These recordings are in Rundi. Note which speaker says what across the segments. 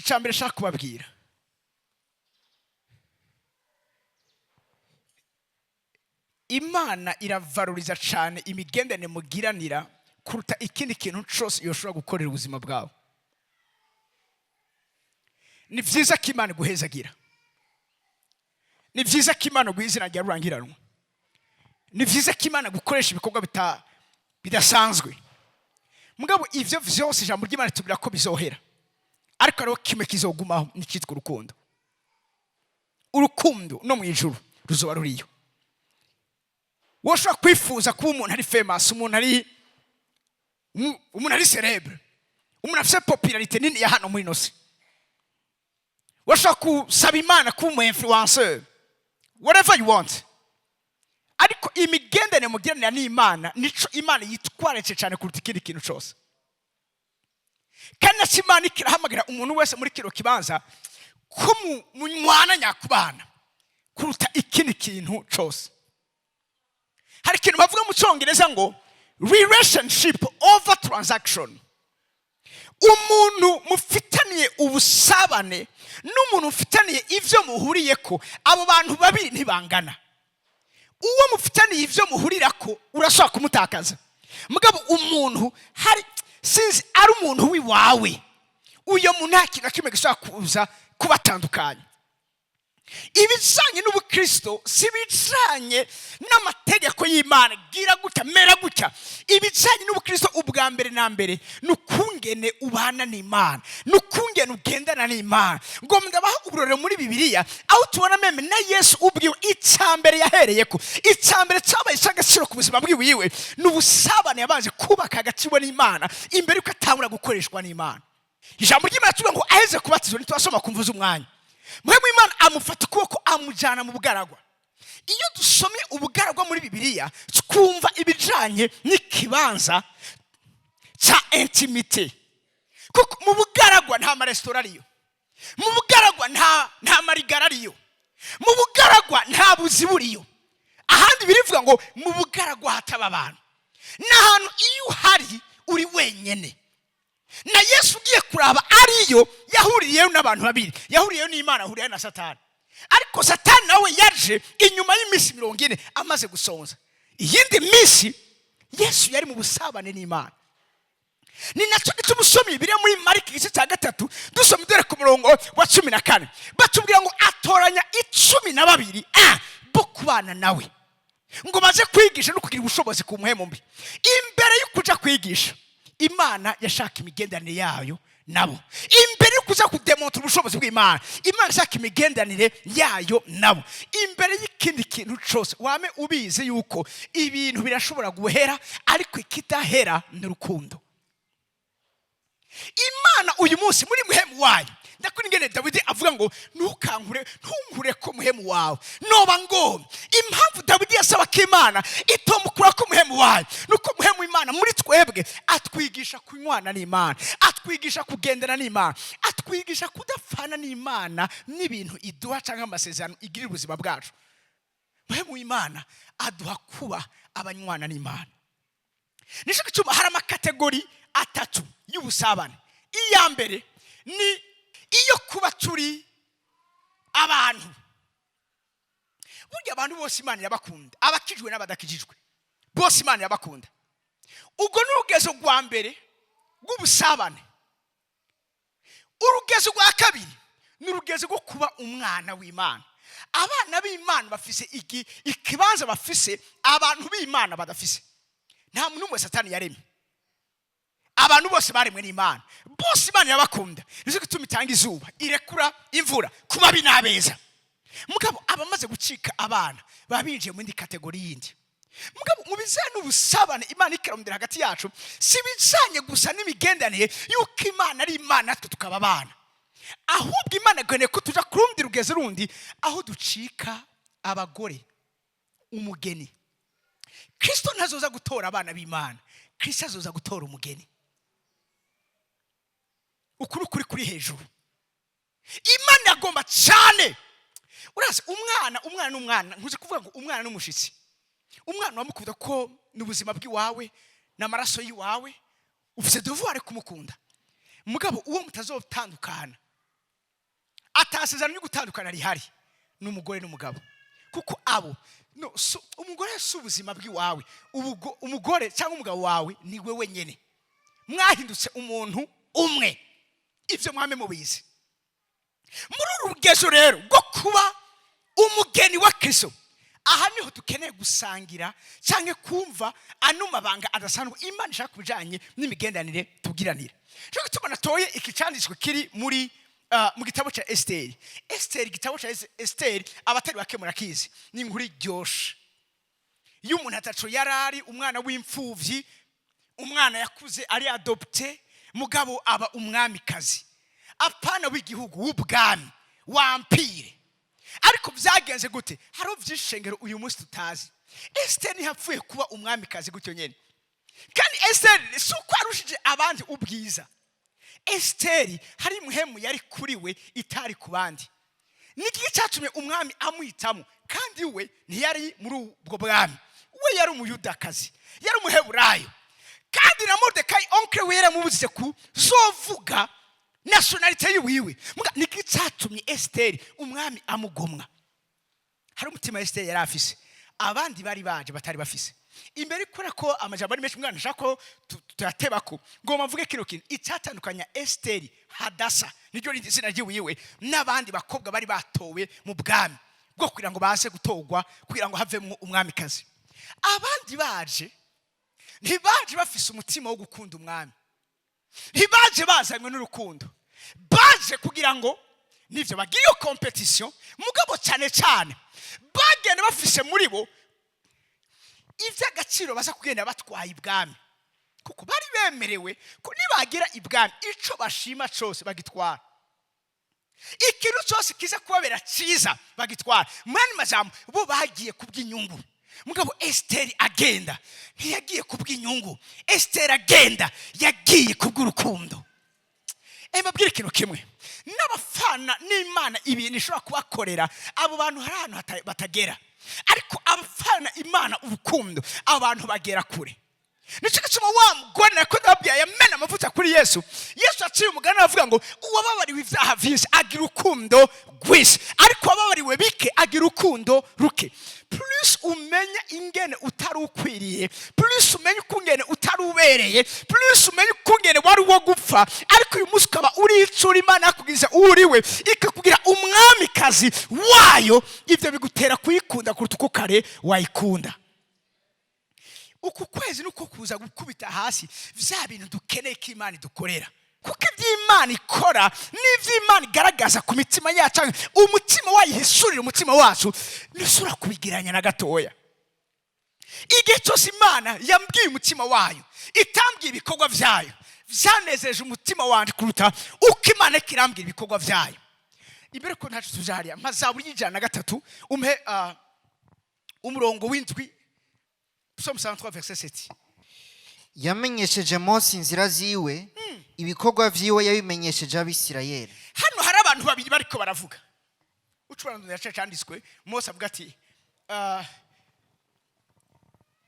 Speaker 1: Ikintu cya mbere nshaka kubabwira, Imana iravaruriza cyane imigenderanire mugiranira kuruta ikindi kintu cyose yoshobora gukorera ubuzima bwawe. Ni byiza ko Imana iguhezagira, ni byiza ko Imana iguha izina rya rurangiranwa, ni byiza ko Imana gukoresha ibikorwa bidasanzwe. Mugabo ibyo byose ijambo ry'Imana ritubwira ko bizohera, ariko hariho kimwe kizogumaho, n'icyitwa urukundo. Urukundo no mu ijuru ruzoba ruriyo. Wowe ushobora kwifuza kuba umuntu ari famous, umuntu ari célèbre, umuntu afite popularité nini ya hano muri ino si. Wowe ushobora gusaba Imana kuba umu influenceur, whatever you want, ariko imigenderanire mugiranira n'Imana nico Imana yitwararitse cyane kuruta ikindi kintu cyose. Kandi nacyo Imana ikirahamagara umuntu wese muri kino kibanza ko munywana nyakubana kuruta ikindi kintu cyose. Hari ikintu bavuga mu Cyongereza ngo "relationship over transaction". Umuntu mufitaniye ubusabane n'umuntu mufitaniye ibyo muhuriye ko, abo bantu babiri ntibangana. Uwo mufitaniye ibyo muhurira ko urashobora kumutakaza, mugabo umuntu hari sinzi ari umuntu w'iwawe, uyo muntu nta kintu na kimwe gishobora kuza kubatandukanya. Ibijyanye n'ubukristo si ibijyanye n'amategeko y'Imana, gira gutya, mera gutya. Ibijyanye n'ubukristo ubwa mbere na mbere ni ukungene ubana n'Imana, ni ukungene ugendana n'Imana. Ngo ndabaha uburorero muri Bibiliya aho tubona même na Yesu ubwiwe, icya mbere yahereye ko, icya mbere cyabaye icy'agaciro ku buzima bwiwiwe, ni ubusabane yabanje kubaka hagati we n'Imana imbere y'uko atangura gukoreshwa n'Imana. Ijambo ry'Imana tuvuga ngo aheze kubatizwa, ntitubasoma kumvuza umwanya, Mpwemu Imana amufata ukuboko amujyana mu bugaragwa. Iyo dusomye ubugaragwa muri Bibiliya, twumva ibijyanye n'ikibanza cya intimité, kuko mu bugaragwa nta maresitora ariyo, mu bugaragwa nta marigara ariyo, mu bugaragwa nta buzi buriyo. Ahandi birivuga ngo mu bugaragwa hataba abantu, ni ahantu iyo uhari uri wenyine. Na Yesu ugiye kuraba ariyo yahuriyeyo n'abantu babiri: yahuriyeyo n'Imana, ahuriyeyo na Satani. Ariko Satani nawe yaje inyuma y'iminsi 40 amaze gusonza. Iyindi minsi Yesu yari mu busabane n'Imana. Ni nacyo gituma usoma Bibiliya muri Mariko igice cya 3, dusoma dore ku murongo wa 14, batubwira ngo atoranya 12 bo kubana nawe ngo baze kwigisha no kugira ubushobozi ku mpwemu mbi. Imbere yo kuja kwigisha, Imana yashaka imigenderanire yayo nabo. Imbere yo kuza kudemontra ubushobozi bw'Imana, Imana ishaka imigenderanire yayo nabo. Imbere y'ikindi kintu cyose, wame ubizi yuko ibintu birashobora guhera, ariko ikidahera ni urukundo. Imana uyu munsi muri Mpwemu wayo, ndakora ingene Dawidi avuga ngo ntukankure, ntunkure ko Mpwemu wawe, noba ngo impamvu Dawidi yasaba ko Imana itomukura ko Mpwemu wayo, nuko Mpwemu Imana muri twebwe atwigisha kunywana n'Imana, atwigisha kugendana n'Imana, atwigisha kudapfana n'Imana n'ibintu iduha cyangwa amasezerano igirira ubuzima bwacu. Mpwemu Imana aduha kuba abanywana n'Imana. Nicyo gituma hari ama catégories atatu y'ubusabane. Iya mbere ni iyo kuba turi abantu. Burya abantu bose Imana irabakunda, abakijwe n'abadakijijwe bose Imana irabakunda. Ubwo ni urugezo rwa mbere rw'ubusabane. Urugezo rwa kabiri ni urugezo rwo kuba umwana w'Imana. Abana b'Imana bafise ikibanza bafise abantu b'Imana badafise. Nta muntu n'umwe Satani yaremye, abantu bose baremwe n'Imana, bose Imana irabakunda. Nicyo gituma itanga izuba, irekura imvura ku babi n'abeza. Mugabo abamaze gucika abana baba binjiye mu yindi catégorie yindi. Mugabo mu bijyanye n'ubusabane Imana ikarondera hagati yacu, si ibijyanye gusa n'imigenderanire y'uko Imana ari Imana natwe tukaba abana, ahubwo Imana ikeneye ko tuja ku rundi rugezo rundi aho ducika abagore, umugeni. Kirisito ntazoza gutora abana b'Imana, Kirisito azoza gutora umugeni. Ukuri kuri hejuru. Imana iragomba cyane. Urazi umwana, umwana n'umwana, ntuzi kuvuga ngo umwana n'umushitsi. Umwana wamukunda ko ni ubuzima bw'iwawe, ni amaraso y'iwawe, ufite devoir kumukunda. Mugabo uwo mutazotandukana Atasezerano ryo gutandukana rihari ni umugore n'umugabo, kuko abo no, umugore si ubuzima bw'iwawe. Umugore cyangwa umugabo wawe ni we wenyine, mwahindutse umuntu umwe. Ibyo mwame mubizi. Muri uru rugezo rero rwo kuba umugeni wa Kristo, aha niho dukeneye gusangira cyangwa kumva ano mabanga adasanzwe Imana ishaka ku bijyanye n'imigenderanire tugiranira. Cyo gituma natoye iki cyanditswe kiri muri mu gitabo cya Esiteri. Esiteri, igitabo cya Esiteri, abatari bake murakizi, ni inkuru iryoshe iyo umuntu ataco yari ari umwana w'imfuvyi, umwana yakuze ari adopté, mugabo aba umwamikazi, apana w'igihugu, w'ubwami, w'empire. Ariko byagenze gute? Hariho byinshi uyu munsi tutazi. Esiteri ntiyapfuye kuba umwamikazi gutyo nyine. Kandi Esiteri si uko arushije abandi ubwiza. Esiteri hari impwemu yari kuri we itari ku bandi. Niki cyatumye umwami amwitamo kandi we ntiyari muri ubwo bwami? We yari Umuyudakazi, yari Umuheburayo, kandi na Moridekayi oncle we yaramubujije kuzovuga nationalité yiwiwe. Niki cyatumye Esiteri umwami amugomwa? Hari umutima Esiteri yari afise abandi bari baje batari bafise. Imbere, kubera ko amajambo ari menshi, umwana ashaka ko tuyatebako, ngo mvuge kino kintu: icyatandukanya Esiteri Hadasa, niryo rindi zina ry'iwiwe, n'abandi bakobwa bari batowe mu bwami bwo kugira ngo baze gutorwa kugira ngo havemo umwamikazi, abandi baje ntibaje bafise umutima wo gukunda umwami, ntibaje bazanywe n'urukundo. Baje kugira ngo nivyo bagire iyo compétition, mugabo cyane cyane bagenda bafise muri bo iby'agaciro baza kugenda batwaye ibwami, kuko bari bemerewe ko nibagera ibwami ico bashima cose bagitwara, ikintu cyose kiza kubabera cyiza bagitwara. Mu yandi majambo, bo bagiye kubw'inyungu. Mugabo Esiteri agenda ntiyagiye kubw'inyungu. Esiteri agenda yagiye kubw'urukundo. Mbabwire ikintu kimwe: n'abafana n'Imana ibintu ishobora kubakorera, abo bantu hari ahantu batagera, ariko abafana Imana urukundo, abo bantu bagera kure. Nicyo gituma wa mugore nako ndababwira yamena amavuta kuri Yesu, Yesu aciye umugani aravuga ngo uwababariwe ibyaha byinshi agira urukundo rwinshi, ariko uwababariwe bike agira urukundo ruke. Plus umenya ingene utari ukwiriye, plus umenya ukungene utari ubereye, plus umenya ukungene wari uwo gupfa, ariko uyu munsi ukaba uricura Imana yakugize uriwe, ikakugira umwamikazi wayo, ibyo bigutera kuyikunda kuruta uko kare wayikunda. Uku kwezi nuko kuza gukubita hasi vya bintu dukeneye ko Imana idukorera, kuko iby'Imana ikora n'iby'Imana igaragaza ku mitima yacu, umutima wayihisurira umutima wacu, ntusubira kubigiranya na gatoya. Igihe cyose Imana yambwiye umutima wayo, itambwiye ibikorwa byayo, byanezeje umutima wanjye kuruta uko Imana ikirambwira ibikorwa byayo. Imbere ko ntacu tujariya nka Zaburi y'103, umpe umurongo w'7, Psaume 103 verset 7.
Speaker 2: Yamenyesheje Mose inzira ziwe, ibikorwa vyiwe yabimenyesheje Abisirayeli.
Speaker 1: Hano hari abantu babiri bariko baravuga. Ucubana yaca cyanditswe, Mose avuga ati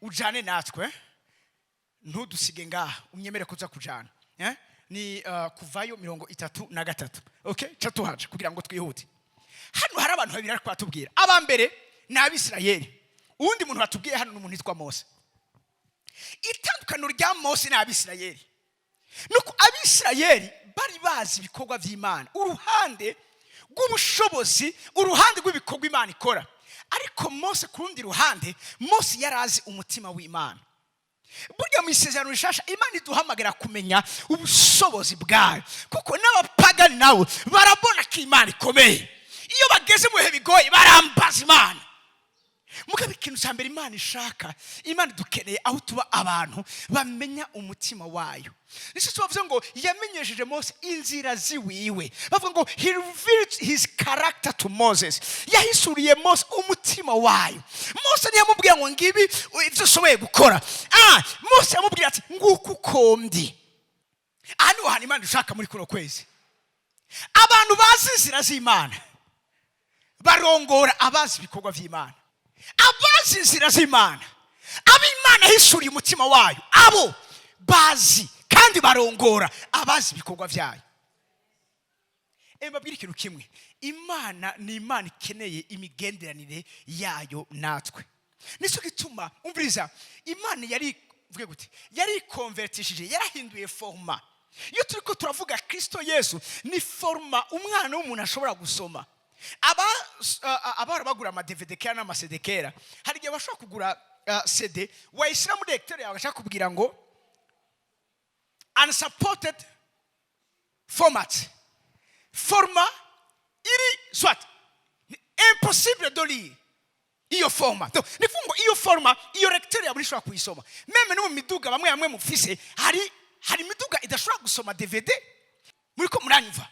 Speaker 1: ujane natwe, ntudusige ngaha, unyemere kuza kujana, eh? Ni Kuvayo 33. Okay, ca tuhaje kugira ngo twihute. Hano hari abantu babiri ariko batubwira. Aba mbere ni Abisirayeli, uwundi muntu batubwiye hano ni umuntu witwa Mose. Itandukaniro rya Mose n'Abisirayeli nuko Abisirayeli bari bazi ibikorwa by'Imana, uruhande rw'ubushobozi, uruhande rw'ibikorwa Imana ikora, ariko Mose ku rundi ruhande, Mose yari azi umutima w'Imana. Burya mu Isezerano Rishasha Imana iduhamagara kumenya ubushobozi bwayo, kuko n'abapagani nabo barabona ko Imana ikomeye. Iyo bageze mu bihe bigoye barambaza Imana. Mugabo ikintu cya mbere Imana ishaka, Imana dukeneye aho tuba abantu bamenya umutima wayo. Nicyo tubavuze ngo yamenyesheje Mose inzira ziwiwe. Bavuga ngo he revealed his character to Moses, yahisuriye Mose umutima wayo. Mose ntiyamubwiye ngo ngibi ibyo ushoboye gukora. Mose yamubwiye ati nguko uko ndi. Aha niho hantu Imana ishaka muri kuno kwezi. Abantu bazi inzira z'Imana barongora abazi ibikorwa by'Imana. Abazi inzira z'Imana, abo Imana yahishuriye umutima wayo, abo bazi kandi barongora abazi ibikorwa byayo. Mbabwire ikintu kimwe: Imana ni Imana ikeneye imigenderanire yayo natwe. Nicyo gituma, umviriza, Imana yari, mvuge gute, yari konvertishije, yarahinduye format. Iyo turi ko turavuga Kirisito Yesu, ni format umwana w'umuntu ashobora gusoma. Aba abahora bagura ama DVD kera n'ama CD kera, hari igihe bashobora kugura CD, wayishyira muri lecteur yawe, agashaka kubwira ngo "unsupported format", format iri soit impossible de lire iyo format. Donc, ni kuvuga ngo iyo format, iyo lecteur yawe ishobora kuyisoma. Même no mu miduga bamwe bamwe mufise, hari imiduga idashobora gusoma DVD. Muri ko muranyumva?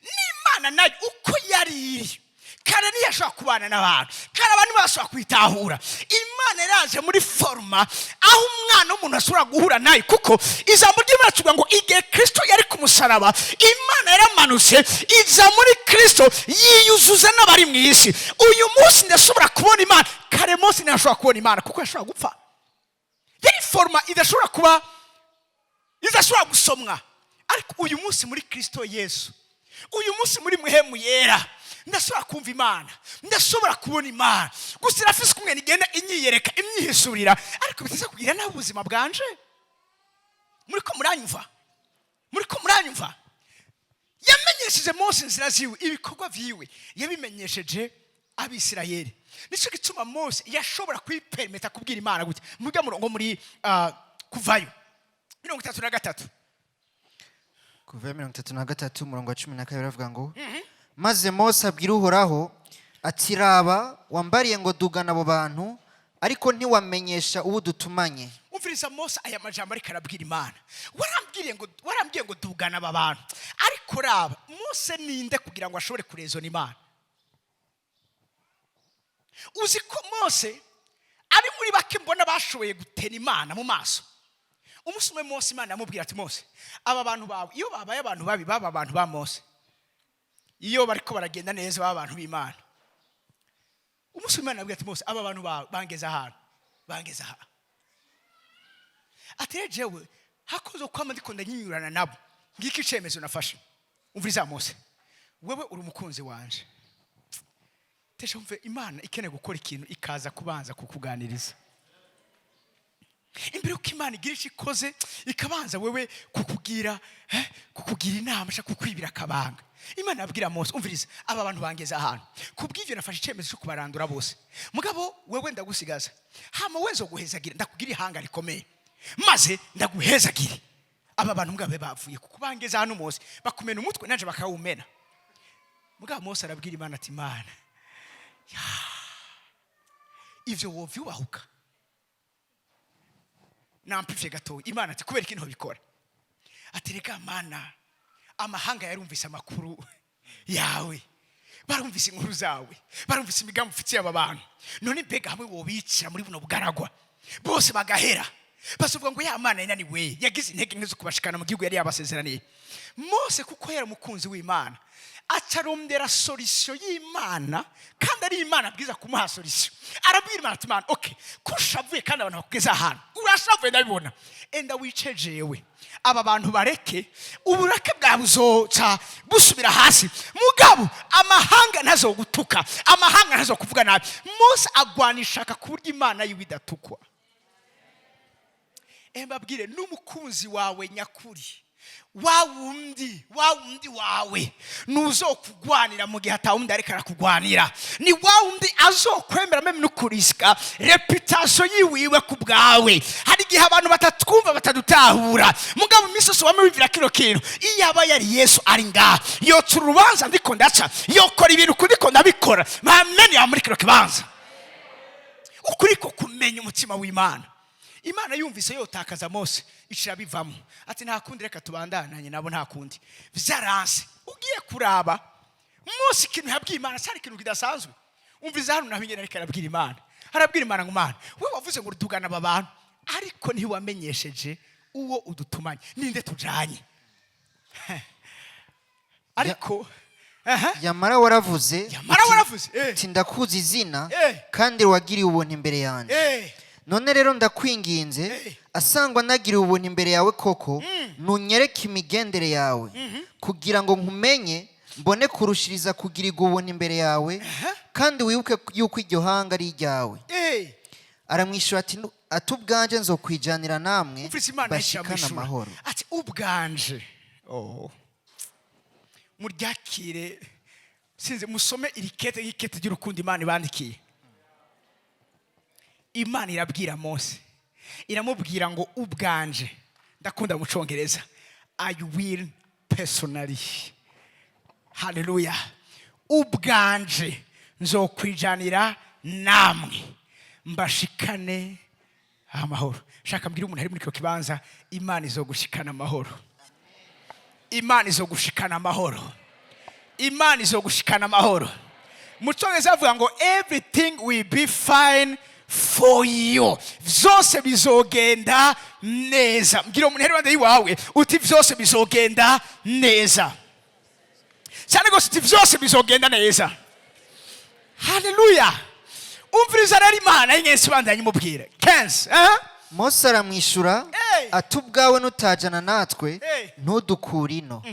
Speaker 1: N'Imana nayo uko yari iri kare, ntiyashobora kubana n'abantu kare, abantu bashobora kwitahura. Imana yaraje muri format aho umwana w'umuntu ashobora guhura nayo, kuko ijambo ry'Imana tuvuga ngo igihe Kirisito yari ku musaraba, Imana yaramanutse iza muri Kirisito, yiyuzuza n'abari mu isi. Uyu munsi ndashobora kubona Imana. Kare munsi ntiyashobora kubona Imana kuko yashobora gupfa. Yari format idashobora kuba, idashobora gusomwa. Ariko uyu munsi muri Kirisito Yesu, uyu munsi muri Mpwemu Yera, ndashobora kumva Imana, ndashobora kubona Imana. Gusa irafise kumwe igenda inyiyereka, imyihisurira, ariko bitaza kugira nabi ubuzima bwanje. Muri ko muranyumva? Muri ko muranyumva? Yamenyesheje Mose inzira ziwe, ibikorwa vyiwe yabimenyesheje Abisirayeli. Nicyo gituma Mose yashobora kwipermeta kubwira Imana gutya mujya murongo muri Kuvayo 33.
Speaker 2: Kuva 33, umurongo wa 12, aravuga ngo: "Maze Mose abwira Uhoraho ati: 'Raba, wambariye ngo dugana abo bantu, ariko ntiwamenyesha uwo dutumanye.'"
Speaker 1: Umviriza Mose aya majambo ariko arabwira Imana: Warambwiye ngo dugana aba bantu." Ariko raba, Mose ninde kugira ngo ashobore kurezona Imana? Uzi ko Mose ari muri bake mbona bashoboye gutera Imana mu maso? Umunsi umwe Mose, Imana yamubwira ati: "Mose, aba bantu bawe iyo babaye abantu babi, baba abantu ba Mose. Iyo bariko baragenda neza, baba abantu b'Imana." Umunsi umwe Imana yabwira ati: "Mose, aba bantu bawe bangeze ahantu, bangeze aha." Ati: "Rero jewe hakoze kwama ndiko ndanyinyurana nabo, ngiki icemezo nafashe." Umviriza Mose, wewe uri umukunzi wanje. Tesha umve, Imana ikeneye gukora ikintu, ikaza kubanza kukuganiriza. Imbere yuko Imana igira icyo ikoze, ikabanza wewe kukugira, kukugira inama, ishaka kukwibira akabanga. Imana yabwira Mose: "Umviriza, aba bantu bangeze ahantu, kubw'ivyo nafashe icyemezo cyo kubarandura bose. Mugabo wewe ndagusigaza, hama we nzoguhezagira, ndakugira ihanga rikomeye, maze ndaguhezagire. Aba bantu mugabo bavuye kuko bangeze ahantu, Mose, bakumena umutwe nanje bakawumena." Mugabo Mose arabwira Imana ati: "Imana ya, ivyo wovyubahuka?" Nampivye gatoya. Imana ati: "Kubera iki ntobikora?" Ati: "Reka Mana, amahanga yarumvise amakuru yawe, barumvise inkuru zawe, barumvise imigambi ufitiye aba bantu. None mbega hamwe wobicira muri buno bugaragwa bose bagahera, basovuga ngo ya Mana inaniwe, yagize intege nke zo kubashikana mu gihugu yari yabasezeraniye." Mose, kuko yari umukunzi w'Imana, acarondera solution y'Imana, kandi ari Imana bwiza kumuha solution. Arabwira Imana ati: "Imana, okay, ko ushavuye kandi abantu bakugeze ahantu, urashavuye ndabibona, enda wice jewe, aba bantu bareke, uburake bwawe buzoca busubira hasi, mugabo amahanga ntazogutuka, amahanga ntazokuvuga nabi." Mose agwana ishaka ku buryo Imana yiwe idatukwa. Mbabwire, n'umukunzi wawe nyakuri, wa wundi, wa wundi wawe, ntuzokugwanira mu gihe atawundi ariko arakugwanira. Ni wa wundi azokwemera même no kurisika réputation yiwiwe ku bwawe. Hari igihe abantu batatwumva, batadutahura, mugabo iminsi yose wame wumvira kino kintu: iyo aba yari Yesu ari ngaha, yoca urubanza ndiko ndaca, yokora ibintu ndiko ndabikora. Bamene ya muri kino kibanza, ukuri ko kumenya umutima w'Imana. Imana yumvise yotakaza Mose, icira bivamo, ati: "Nta kundi, reka tubandananye nabo, nta kundi vyaranse." Ugiye kuraba Mose, ikintu yabwiye Imana cyari ikintu kidasanzwe. Umviza hano naho ingene ariko arabwira Imana. Arabwira Imana ngo: "Mana, we wavuze ngo tugana aba bantu, ariko ntiwamenyesheje uwo udutumanye. Ninde tujanye?" Ariko aha.
Speaker 2: Yamara waravuze
Speaker 1: Yamara waravuze,
Speaker 2: uti: 'Ndakuzi izina, kandi wagiriye ubuntu imbere yanjye.' None rero ndakwinginze, asangwa nagiriwe ubuntu imbere yawe koko, nunyereke imigendere yawe, kugira ngo nkumenye, Mbone kurushiriza kugirirwa ubuntu imbere yawe, kandi wibuke yuko iryo hanga ari iryawe." Aramwishyura ati: "Ati ubwanje nzokwijanira namwe,
Speaker 1: Umvise Imana
Speaker 2: bashikane
Speaker 1: iramwishyura.
Speaker 2: amahoro."
Speaker 1: Ati: "Ubwanje." Oh. Muryakire, sinzi, musome iri kete nk'ikete ry'urukundo Imana ibandikiye. Imana irabwira Mose, iramubwira ngo: "Ubwanje." Ndakunda mu Cyongereza, "I will personally." Haleluya! "Ubwanje nzokwijanira namwe, mbashikane amahoro." Shaka mbwira umuntu ari muri icyo kibanza: Imana izogushikana amahoro, Imana izogushikana amahoro, Imana izogushikana amahoro. Mu Cyongereza bavuga ngo: "Everything will be fine for you." Byose bizogenda neza. Mbwira umuntu ari iruhande y'iwawe uti: "Byose bizogenda neza cyane rwose." Uti: "Byose bizogenda neza." Haleluya! Umviriza rero, Imana y'ingenzi ibandanye imubwira kenshi, eh?
Speaker 2: Mose aramwishyura
Speaker 1: Hey!
Speaker 2: ati: "Ubwawe nutajana natwe,
Speaker 1: Hey!
Speaker 2: ntudukure ino."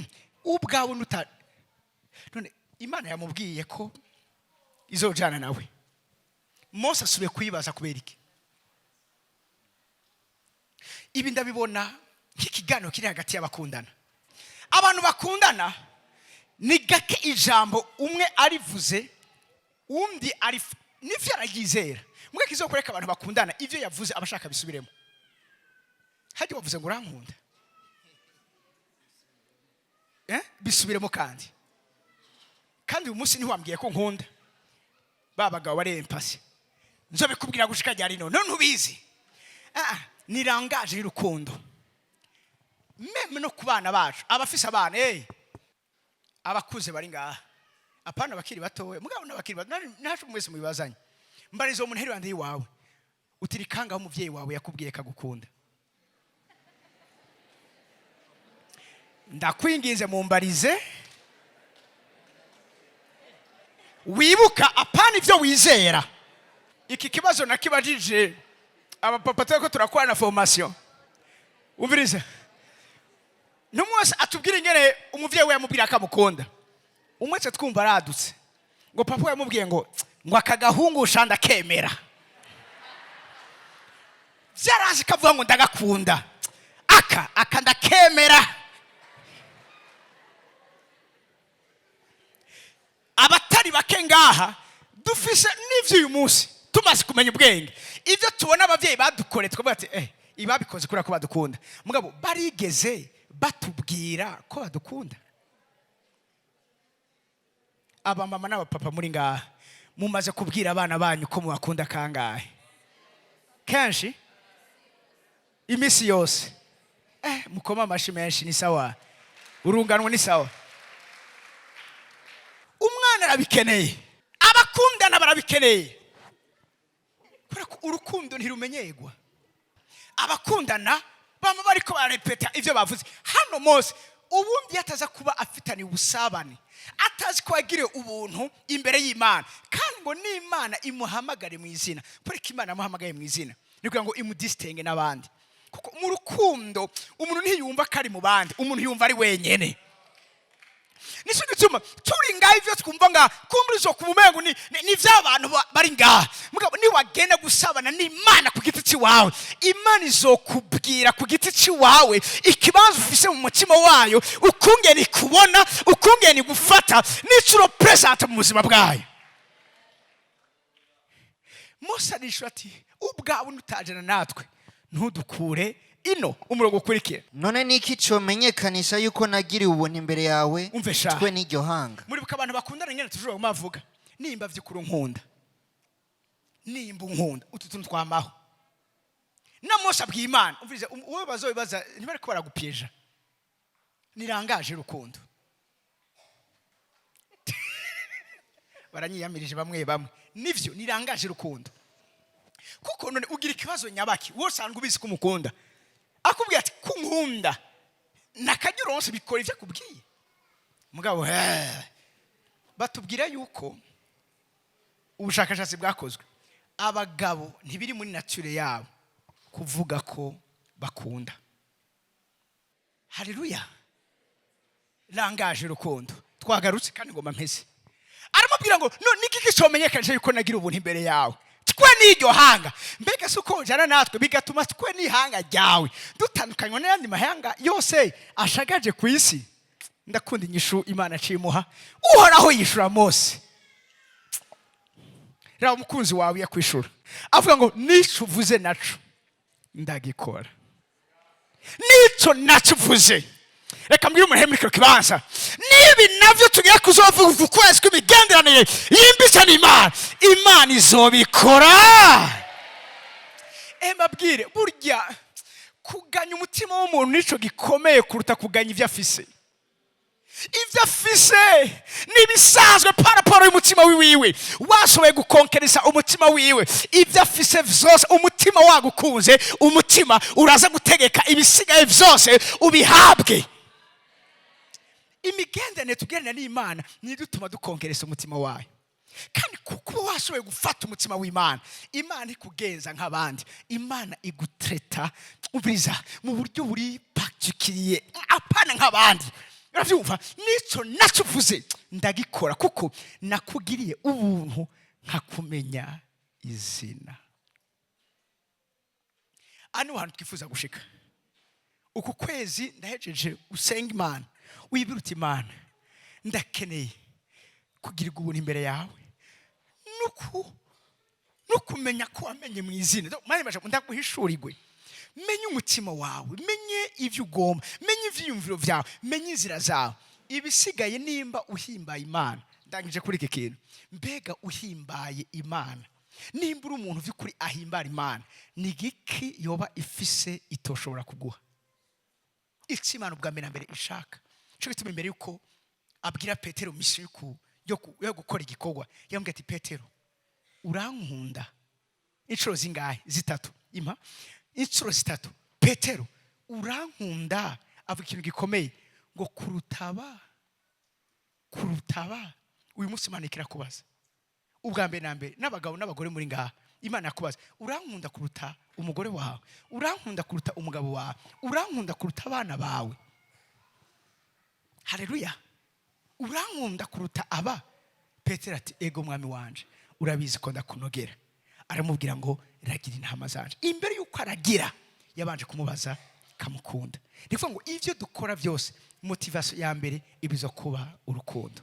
Speaker 1: Ubwawe nuta. None Imana yamubwiye ko izojana nawe, Mose asubiye kuyibaza kubera iki? Ibi ndabibona nk'ikiganiro kiri hagati y'abakundana. Abantu bakundana ni gake ijambo umwe arivuze undi ari nivyo araryizera. Mwe kizokwereka abantu bakundana, ivyo yavuze abashaka bisubiremo. Hajya wavuze ngo urankunda, eh? Bisubiremo kandi. Kandi uyu munsi ntiwambwiye ko nkunda. Ba bagabo barempasi, nzobikubwira gushika ryari? None ntubizi? Ah, ni langage y'urukundo. Même no ku bana bacu, abafise abana, abakuze bari ngaha, apana abakiri batoya, mugabo n'abakiri bato nacu mwese mubibazanye. Mbariza uwo muntu ari iruhande y'iwawe uti: "Kangaho umuvyeyi wawe yakubwiye kagukunda?" Ndakwinginze mumbarize. Wibuka, apana ibyo wizera. Iki kibazo nakibajije abapapa turiko turakorana formation. Umvirize, n'umwe wese atubwira ingene umuvyeyi we yamubwira akamukunda. Umwe twe twumva aradutse ngo papa we yamubwiye ngo aka gahungu sha ndakemera. Byaraje kavuga ngo ndagakunda, aka ndakemera. Abatari bake ngaha dufise n'ivyo uyu munsi tumaze kumenya ubwenge, ibyo tubona ababyeyi badukoreye, tukavuga ati: "Ibabikoze kubera ko badukunda." Mugabo barigeze batubwira ko badukunda? Abamama n'abapapa muri ngaha, mumaze kubwira abana banyu ko mubakunda kangahe? Kenshi, iminsi yose. Mukoma amashi menshi, ni sawa. Urunganwe ni sawa. Umwana arabikeneye, abakundana barabikeneye, kubera ko urukundo ntirumenyerwa. Abakundana bama bariko bararepeta ivyo bavuze. Hano Mose ubundi iyo ataza kuba afitaniye ubusabane, atazi ko yagiriwe ubuntu imbere y'Imana, kandi ngo n'Imana imuhamagare mu izina. Kubera ko Imana yamuhamagaye mu izina, ni kugira ngo imudisitenge n'abandi, kuko mu rukundo umuntu ntiyumva ko ari mu bandi, umuntu yumva ari wenyene. Nicyo gituma turi ngaha, ivyo twumva ngaha kumbura izo kubumengo ni vy'abantu bari ngaha. Mugabo niwagenda gusabana n'Imana ku giti ciwawe, Imana izokubwira ku giti ciwawe ikibanza ufise mu mutima wayo, ukungene ikubona, ukungene igufata, n'ico uropresenta mu buzima bwayo. Mose arishura ati: "Ubwawe nutajana natwe, ntudukure ino." Umurongo ukurikira.
Speaker 2: None niki comenyekanisha yuko nagiriwe ubuntu imbere yawe,
Speaker 1: Umve sha.
Speaker 2: twe n'iryo hanga?
Speaker 1: Muribuka abantu bakundana nyine tushobora kumavuga: "Nimba vy'ukuri unkunda, nimba unkunda, utu tuntu twamaho." Na Mose abwiye Imana. Umvirize, wowe bazobibaza ntibariko baragupyeja, nirangaje urukundo. Baranyiyamirije bamwe bamwe. Nivyo, nirangaje urukundo. Kuko none ugira ikibazo nyabaki? Wowe usanzwe ubizi ko umukunda, akubwiye ati kunkunda nakajya uronse, bikora ivyo akubwiye. Mugabo batubwira yuko ubushakashatsi bwakozwe, abagabo ntibiri muri nature yabo kuvuga ko bakunda. Haleluya! Langage urukundo. Twagarutse kandi ngoma mpeze. Aramubwira ngo: "No niki kicomenyekanisha yuko nagira ubuntu imbere yawe, twe n'iryo hanga? Mbega si uko ujana natwe bigatuma twe n'ihanga ryawe dutandukanywa n'ayandi mahanga yose ashagaje ku isi?" Ndakunda inyishu Imana acimuha. Uhoraho yishura Mose. Reba umukunzi wawe yakwishura avuga ngo: "Nico uvuze naco ndagikora, nico naco uvuze." Reka mbwire umuntu muri kino kibanza, nibi navyo tugiye kuzovuga uku kwezi kw'imigenderanire yimbitse n'Imana, Imana izobikora. Mbabwire, burya kuganya umutima w'umuntu nico gikomeye kuruta kuganya ivyo afise. Ibyo afise n'ibisanzwe par rapport y'umutima wiwiwe. Washoboye gukonkereza umutima wiwe, ibyo afise vyose, umutima wagukunze, umutima uraza gutegeka ibisigaye vyose ubihabwe. Imigenderanire tugerana n'Imana niyo idutuma dukonkereza umutima wayo. Kandi kuba washoboye gufata umutima w'Imana, Imana ikugenza nk'abandi, Imana igutreta, umviriza, mu buryo buri particulier, apana nk'abandi. Urabyumva? "Nico nacyo uvuze ndagikora, kuko nakugiriye ubuntu nkakumenya izina." Aha niho hantu twifuza gushika uku kwezi. Ndahejeje. Usenga Imana, wibwira uti: "Imana, ndakeneye kugirirwa ubuntu imbere yawe no kumenya ko wamenye mu izina." Mani majambo, ndaguhishurirwe, menye umutima wawe, menye ibyo ugomba, menye ibyiyumviro byawe, menye inzira zawe. Ibisigaye, nimba uhimbaye Imana, ndangije kuri iki kintu, mbega uhimbaye Imana, nimba uri umuntu by'ukuri ahimbara Imana, ni igiki yoba ifise itoshobora kuguha? Icyo Imana ubwa mbere na mbere ishaka, cyo gituma imbere yuko abwira Petero mission yo gukora igikorwa, yamubwiye ati: "Petero, urankunda?" Inshuro zingahe? Zitatu. Impa inshuro zitatu. "Petero, urankunda?" Avuga ikintu gikomeye ngo: "Kurutaba, kurutaba." Uyu munsi Imana ikirakubaza ubwa mbere na mbere, n'abagabo n'abagore muri ngaha, Imana yakubaza: "Urankunda kuruta umugore wawe? Urankunda kuruta umugabo wawe? Urankunda kuruta abana bawe? Haleluya! Urankunda kuruta aba?" Petero ati: "Ego mwami wanje, urabizi ko ndakunogera." Aramubwira ngo: "Ragira intama zanje." Imbere y'uko aragira, yabanje kumubaza kamukunda. Ni ukuvuga ngo ibyo dukora byose, motivation ya mbere ibiza kuba urukundo.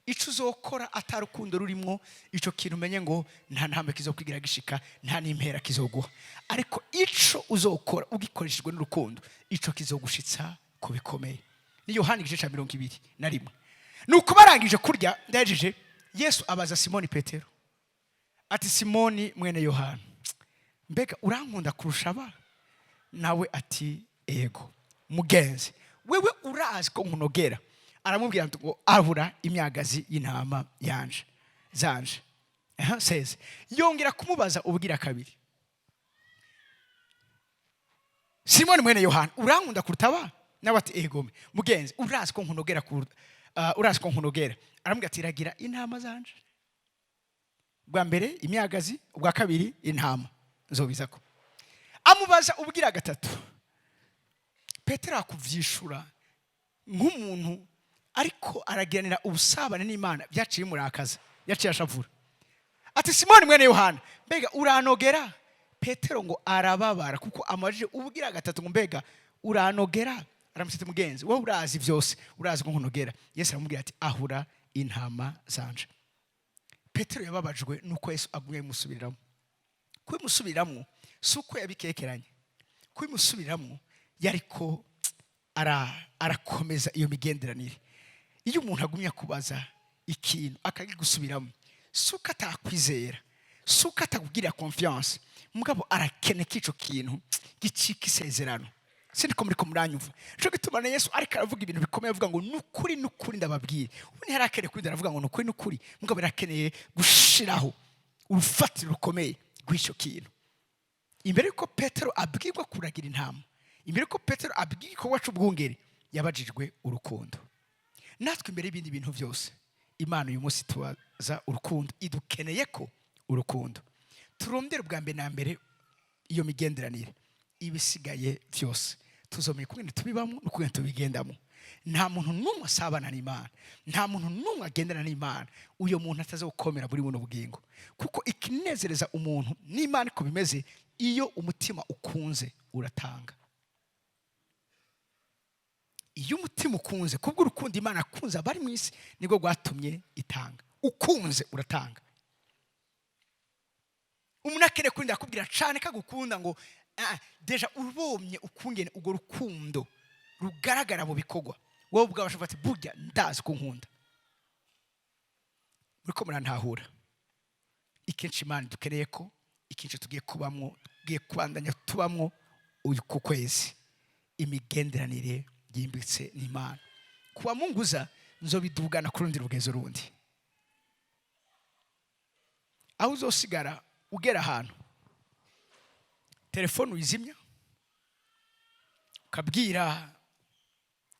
Speaker 1: Ico uzokora atari urukundo rurimwo, ico kintu umenye ngo nta ntambwe kizokwigira gishika, nta n'impera kizoguha. Ariko ico uzokora ugikoreshejwe n'urukundo, ico kizogushitsa ku bikomeye. Ni Yohani igice ca 21. Nuko barangije kurya, ndahejeje, Yesu abaza Simoni Petero ati: "Simoni mwene Yohana, mbega urankunda kurusha aba?" Nawe ati: "Ego mugenzi, wewe urazi ko nkunogera." Aramubwira ngo: "Ahura imyagazi y'intama yanje zanje." Aha, 16. Yongera kumubaza ubwira kabiri: "Simoni mwene Yohana, urankunda kuruta aba?" Nawe ati: "Ego mugenzi, urazi ko nkunogera kuruta, urazi ko nkunogera." Aramubwira ati: "Ragira intama zanje." Bwa mbere imyagazi, ubwa kabiri intama nzobizako. Amubaza ubwira gatatu. Petero akuvyishura nk'umuntu ariko aragiranira ubusabane n'Imana. Byaciye bimurakaza, yaciye ashavura ati: "Simoni mwene Yohana, mbega uranogera?" Petero ngo arababara kuko amajije ubwira gatatu ngo: "Mbega uranogera?" Aramusita: "Mugenzi, wowe urazi byose, urazi ko nkunogera." Yesu aramubwira ati: "Ahura intama zanje." Petero yababajwe nuko Yesu agumye bimusubiriramo. Kubimusubiriramo si uko yabikekeranye, kubimusubiriramo yariko arakomeza iyo migenderanire. Iyo umuntu agumye akubaza ikintu akagigusubiramo, si uko atakwizera, si uko atakubwirira confiance, mugabo arakene ko ico kintu gicika isezerano. Sindiko muriko muranyumva? Nico gituma na Yesu ariko aravuga ibintu bikomeye, avuga ngo: "Nukuri, nukuri ndababwira." Ubu ntiyarakeneye kuri aravuga ngo: "Nukuri, nukuri," mugabo yarakeneye gushiraho urufatiro rukomeye rw'icyo kintu. Imbere yuko Petero abwirwa kuragira intama, imbere yuko Petero abwirwa igikorwa c'ubwungeri, yabajijwe urukundo. Natwe imbere y'ibindi bintu byose, Imana uyu munsi tubaza urukundo, idukeneye ko urukundo. Turondere ubwa mbere na mbere iyo migenderanire, ibisigaye byose tuzomenya ukungene tubibamo n'ukungene tubigendamo. Nta muntu n'umwe asabana n'Imana, nta muntu n'umwe agendana n'Imana, uyo muntu ataza gukomera muri buno bugingo, kuko ikinezereza umuntu n'Imana uko bimeze, iyo umutima ukunze uratanga. Iyo umutima ukunze, kubw'urukundo Imana akunze abari mu isi nibwo rwatumye itanga. Ukunze uratanga. Umuntu akeneye kurinda akubwira cyane ko agukunda ngo ah, déjà ubonye ukungene urwo rukundo rugaragara mu bikorwa, wowe ubwawe ushobora ati: "Burya ndazi ko nkunda." Muriko murantahura? Ikenshi Imana dukeneye ko ikintu tugiye kubamwo, tugiye kubandanya tubamwo uyu ku kwezi, imigenderanire yimbitse n'Imana. Kuba munguza nzobidugana ku rundi rugezo rundi, aho uzosigara ugera ahantu telefone uyizimya, ukabwira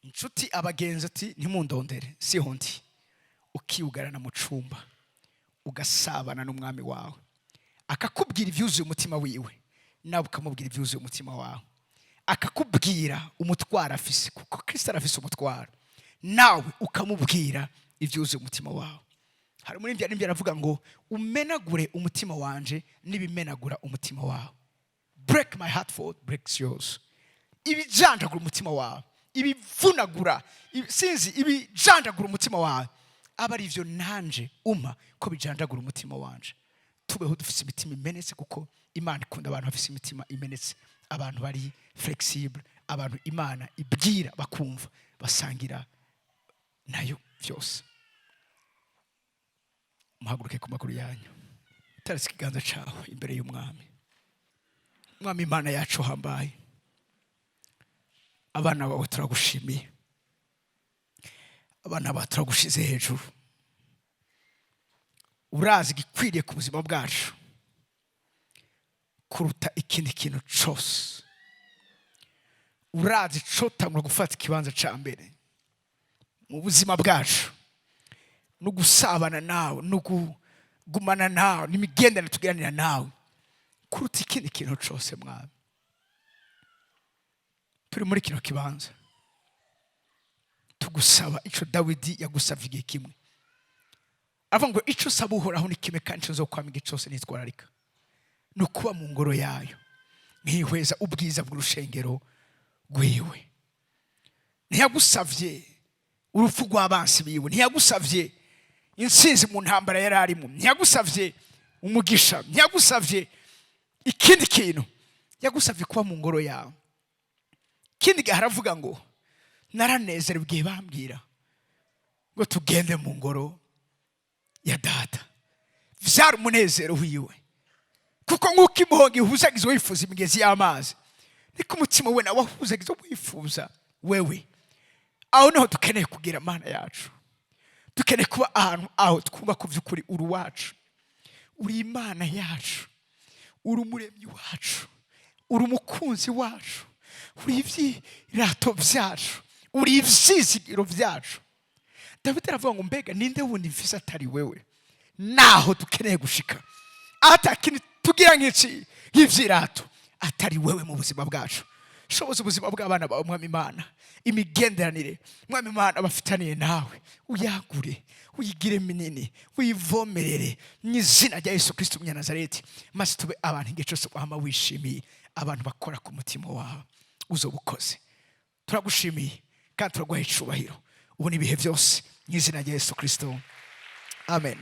Speaker 1: inshuti, abagenzi ati: "Ntimundondere, siho ndi." Ukiyugarana mu cumba, ugasabana n'Umwami wawe, akakubwira ibyuzuye umutima wiwe, nawe ukamubwira ibyuzuye umutima wawe, akakubwira umutwaro afise, kuko Kirisito arafise umutwaro, nawe ukamubwira ibyuzuye umutima wawe. Hari muri ibyo aravuga ngo: "Umenagure umutima wanje n'ibimenagura umutima wawe." Break my heart for what breaks yours. Ibijanjagura umutima wawe, ibivunagura, sinzi, ibijanjagura umutima wawe aba ari ibyo nanje umpa ko bijanjagura umutima wanje. Tubeho dufite imitima imenetse, kuko Imana ikunda abantu bafite imitima imenetse, abantu bari flexible, abantu Imana ibwira bakumva, basangira nayo byose. Muhaguruke ku maguru yanyu, utaretse ikiganza cyawe imbere y'Umwami. Mwami Imana yacu hambaye, abana bawe turagushimiye, abana bawe turagushize hejuru. Urazi igikwiriye ku buzima bwacu kuruta ikindi kintu cyose. Urazi icotangura gufata ikibanza cya mbere mu buzima bwacu no gusabana nawe no kugumana nawe n'imigenderanire tugiranira nawe kuruta ikindi kintu cyose. Mwami, turi muri kino kibanza tugusaba icyo Dawidi yagusabye igihe kimwe, avuga ngo: "Icyo usaba Uhoraho ni kimwe, kandi icyo nzokwama igihe cyose nitwararika ni ukuba mu ngoro yayo, nkihweza ubwiza bw'urushengero rwiwe." Ntiyagusabye urupfu rw'abansi biwe, ntiyagusabye intsinzi mu ntambara yari arimo, ntiyagusabye umugisha, ntiyagusabye ikindi kintu, yagusabye kuba mu ngoro yawe. Ikindi gihe aravuga ngo: "Naranezerewe igihe bambwira ngo tugende mu ngoro ya Data." Byari umunezero wiwe, kuko nk'uko imuhongo ihuzagiza wifuza imigezi y'amazi, niko umutima we nawe wahuzagiza wifuza wewe. Aho niho dukeneye kugira, Mana yacu. Dukeneye kuba ahantu aho twumva ko by'ukuri uri uwacu, uri Imana yacu, uri Umuremyi wacu, uri Umukunzi wacu, uri ibyirato byacu, uri ibyizigiro byacu. Dawidi aravuga ngo: "Mbega ninde wundi mfise atari wewe?" Naho dukeneye gushika, atakindi tugira nk'iki nk'ivyirato atari wewe mu buzima bwacu. Shoboza ubuzima bw'abana bawe, Mwami Imana. Imigenderanire, Mwami Imana, bafitaniye nawe uyagure, uyigire minini, uyivomerere mu izina rya Yesu Kristo Umunyanazareti, maze tube abantu igihe cyose wama wishimiye, abantu bakora ku mutima wawe. Uzoba ukoze. Turagushimiye kandi turaguha icubahiro ubu n'ibihe byose, mu izina rya Yesu Kristo, amen.